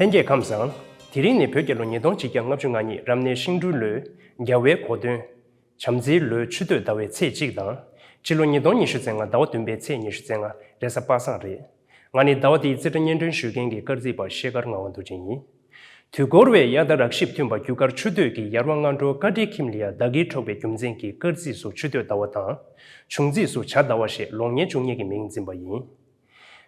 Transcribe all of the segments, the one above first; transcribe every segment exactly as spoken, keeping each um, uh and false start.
ལྷན་རྒྱས་ཁམས་བཟང་། དེ་རིང་ནི་བོད་རྒྱལ་ལོ་ཉིས་སྟོང་ཆིག་བརྒྱ་ལྔ་བཅུ་ང་གཉིས་རབ་གནས་ཤིང་འབྲུག་ལོའི་རྒྱལ་བའི་གོ་སྟོན། བྱམས་བརྩེའི་ལོའི་ཆུ་སྟོད་ཟླ་བའི་ཚེས་གཅིག་དང་། སྤྱི་ལོ་ཉིས་སྟོང་ཉི་ཤུ་རྩ་ལྔ་ཟླ་བ་བདུན་པའི་ཚེས་ཉི་ཤུ་རྩ་ལྔ་རེས་གཟའ་པ་སངས་རེད། ང་ནི་ཟླ་བ་འདིའི་རྩིས་ཁྲ་སྙན་སྒྲོན་ཞུ་མཁན་གྱི་སྐར་རྩིས་པ་ཤེལ་དཀར་ངག་དབང་རྡོ་རྗེ་ཡིན། དུས་འཁོར་བའི་དབྱར་ཟླ་རག་བཞིས་མཐུན་པ་རྒྱུ་སྐར་ཆུ་སྟོད་ཀྱི་ཡར་བ་སྔ་དྲོ་བཀའ་དྲིན་ཁྱིམ་ལ་ཡ་ཟླ་དཀྱིལ་འཕྲོག་པའི་རྒྱུ་མཚན་གྱིས་སྐར་རྩིས་སུ་ཆུ་སྟོད་ཟླ་བ་དང་། བྱུང་རྩིས་སུ་བྱ་ཟླ་བ་ཞེས་ལོ་ཉེར་བཅུ་གཉིས་ཀྱི་མིང་འཛིན་པ་ཡིན།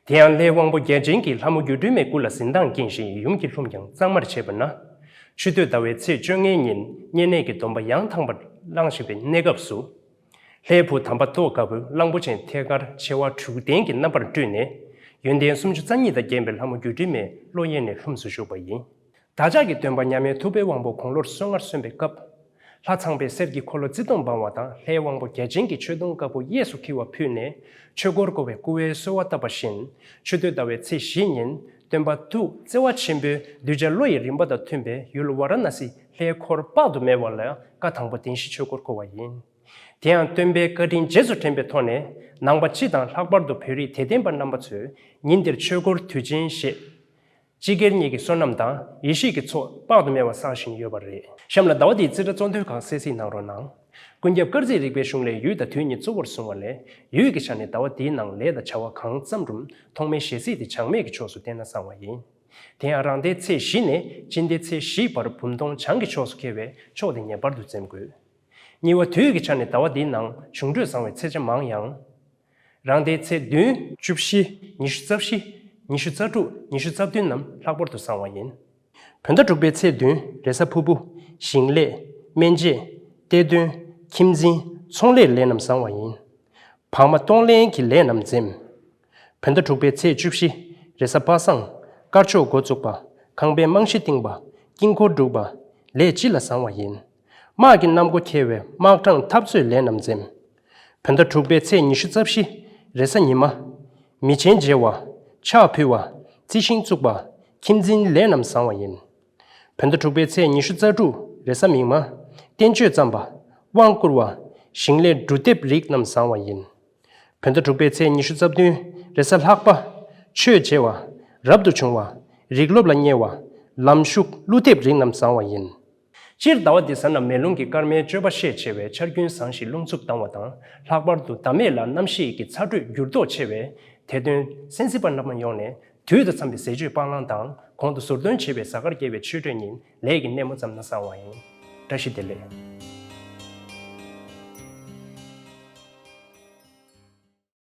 དེ་ཡང་ལྷའི་དབང་པོ་བརྒྱ་བྱིན་གྱིས་ལྷ་མོ་སྒྱུ་འཕྲུལ་མའི་སྐུ་ལ་གཟི་མདངས་བསྐྱེད་བཞིན་ཡུམ་གྱི་ལྷུམས་ཀྱང་གཙང་མར་བྱས་པ་ན། ཆུ་སྟོད་ཟླ་བའི་ཚེས་བཅོ་ལྔའི་ཉིན་བསྙེན་གནས་ཀྱི་སྡོམ་པ་ཡང་དག་པར་བླངས་བཞིན་པའི་གནས་སྐབས་སུ། ལྷའི་བུ་དམ་པ་ཏོག་དཀར་པོས་གླང་པོ་ཆེ་ཐད་ཀར་མཆེ་བ་དྲུག་ལྡན་གྱི་རྣམ་པར་སྤྲུལ་ནས། ཡོན་ཏན་སུམ་ཅུ་རྩ་གཉིས་དང་ལྡན་པའི་ལྷ་མོ་སྒྱུ་འཕྲུལ་མའི་གློ་གཡས་ནས་ལྷུམས་སུ་ཞུགས་པ་ཡིན། བདག་ཅག་གི་སྟོན་པ་མཉམ་མེད་ཐུབ་པའི་དབང་པོ་དགུང་ལོར་སོ་ལྔར་སོན་པའི་སྐབས། ལྷ་ཚངས་པའི་གསེར་གྱི་འཁོར་ལོ་རྩིབས་སྟོང་འབར་བ་དང་ལྷའི་དབང་པོ་བརྒྱ་བྱིན་གྱི་མཆོད་སྡོང་དཀར་པོ་གཡས་སུ་འཁྱིལ་བ་ཕུལ་ནས་ཆོས་འཁོར་བསྐོར་བའི་སྐུ་འོད་གསོལ་བ་བཏབ་པ་བཞིན། ཆུ་སྟོད་ཟླ་བའི་ཚེས་བཞིའི་ཉིན་སྟོན་པ་ཐུགས་བརྩེ་བ་ཆེན་པོས་གདུལ་བྱ་བློ་ཡི་རིམ་པ་དང་མཐུན་པའི་ཡུལ་ཝཱ་ར་ཎ་སིའི་ལྷའི་འཁོར་དཔག་ཏུ་མེད་པ་ལ་བཀའ་དང་པོ་བདེན་བཞིའི་ཆོས་འཁོར་བསྐོར་བ་ཡིན། དེ་ཡང་སྟོན་པའི་བཀའ་དྲིན་རྗེས་སུ་དྲན་པའི་ཐོག་ནས་ནང་པ་སྤྱི་དང་ལྷག་པར་དུ་བོད་རིགས་དད་ལྡན་པ་རྣམ་པ་ཚོས་ཉིན་འདིར་ཆོས་འཁོར་དུས་ཆེན་ཞེས། སྤྱི་སྒེར་གཉིས་ཀྱི་བསོད་ནམས་དང་ཡེ་ཤེས་ཀྱི་ཚོགས་དཔག་ཏུ་མེད་པ་བསགས་བཞིན་ཡོད་པ་རེད། གཤམ་ལ་ཟླ་བ་འདིའི་རྩིས་ཁྲ་གཙོ་དོན་ཁག་གསན་གཟིགས་གནང་རོགས་གནང་། ཀུན་ཁྱབ་སྐར་རྩིས་རིག་པའི་གཞུང་ལས་ཡུལ་དང་དུས་གཉིས་གཙོ་བོར་བཟུང་བ་ལས། ཡུལ་གྱི་ཆ་ནས་ཟླ་བ་འདིའི་ནང་ལས་དང་བྱ་བ་གང་བརྩམས་རུང་ཐོག་མའི་ཞལ་གཟིགས་དེ་བྱང་མེད་ཀྱི་ཕྱོགས་སུ་བསྟན་ན་བཟང་བ་ཡིན། དེ་ཡང་རང་ཟླའི་ཚེས་བཞི་ནས་སྤྱི་ཟླའི་ཚེས་བཞིའི་བར་བུམ་སྟོང་བྱང་གི་ཕྱོགས་སུ་འཁེལ་བའི་ཕྱོགས་དེ་ངེས་པར་དུ་འཛེམ་དགོས། གཉིས་པ། དུས་ཀྱི་ཆ་ནས་ཟླ་བ་འདིའི་ནང་བྱུང་འཕྲོད་བཟང་བའི་ཚེས་ཆ་མང་ཡང་། རང་ཟླའི་ཚེས་བདུན། བཅུ་བཞི། ཉི་ཤུ་རྩ་བཞི། ཉི་ཤུ་རྩ་དྲུག་ཉི་ཤུ་རྩ་བདུན་རྣམས་ལྷག་པར་དུ་བཟང་བ་ཡིན། བོད་ཟླ་དྲུག་པའི་ཚེས་བདུན་རེས་གཟའ་ཕུར་བུ། ཞིང་ལས། སྨན་དཔྱད། གཏེར་འདོན། ཁྱིམ་འཛིན། ཚོང་ལས་ལས་རྣམས་བཟང་བ་ཡིན། བག་མ་གཏོང་ལེན་གྱི་ལས་རྣམས་འཛེམ། བོད་ཟླ་དྲུག་པའི་ཚེས་བཅུ་བཞི་རེས་གཟའ་པ་སངས། དཀར་ཕྱོགས་འགོ་བཙུགས་པ། ཁང་པའི་རྨང་གཞི་བཏིང་བ། དཀྱིལ་འཁོར་སྒྲུག་པ། ལས་སྤྱི་ལ་བཟང་བ་ཡིན། དམག་གི་གནམ་སྒོ་འཁེལ་བའི་དམག་གྲངས་འཐབ་རྩོད་ལས་རྣམས་འཛེམ། བོད་ཟླ་དྲུག་པའི་ཚེས་ཉི་ཤུ་རྩ་བཞི་རེས་གཟའ་ཉི་མ། མི་ཆེན་མཇལ་བ། ཕྱག་ཕུལ་བ། རྩི་ཤིང་བཙུགས་པ། ཁྱིམ་འཛིན་ལས་རྣམས་བཟང་བ་ཡིན། བོད་ཟླ་དྲུག་པའི་ཚེས་ཉི་ཤུ་རྩ་དྲུག་རེས་གཟའ་མིག་དམར། བསྟན་བཅོས་བརྩམས་པ། དབང་བསྐུར་བ། ཞིང་ལས་འབྲུ་འདེབས་རིགས་རྣམས་བཟང་བ་ཡིན། བོད་ཟླ་དྲུག་པའི་ཚེས་ཉི་ཤུ་རྩ་བདུན་རེས་གཟའ་ལྷག་པ། ཆོས་བྱེད་པ། རབ་ཏུ་བྱུང་བ། རིགས་སློབ་ལ་གཉེར་བ། ལམ་ཞུགས་ཀླུ་འདེབས་རིགས་རྣམས་བཟང་བ་ཡིན། སྤྱིར་ཟླ་བ་འདི་གཟའ་རྣམས་མེ་རླུང་གི་སྐར་མའི་སྤྱོད་པ་ཤས་ཆེ་བས་ཆར་རྒྱུན་བཟང་ཞིང་རླུང་འཚུབ་ལྡང་བ་དང་། ལྷག་པར་དུ་ཟླ་མེད་ལ་གནམ་གཤིས་ཀྱི་ཚ་དྲོད་འགྱུར་ལྡོག་ཆེ་བས། དེ་དོན་གསན་གཟིགས་པ་རྣམ་པ་ཡོངས་ནས་དུས་དང་འཚམས་པའི་ཟས་སྤྱོད་སྤང་བླང་དང་གོང་དུ་ཟུར་འདོན་བྱས་པའི་གཟའ་སྐར་རྒྱས་པའི་ཆོས་འཕྲོད་ཉིན་ལས་ཀྱི་སྣེ་མོ་བརྩམས་ན་བཟང་བ་ཡིན། བཀྲ་ཤིས་བདེ་ལེགས།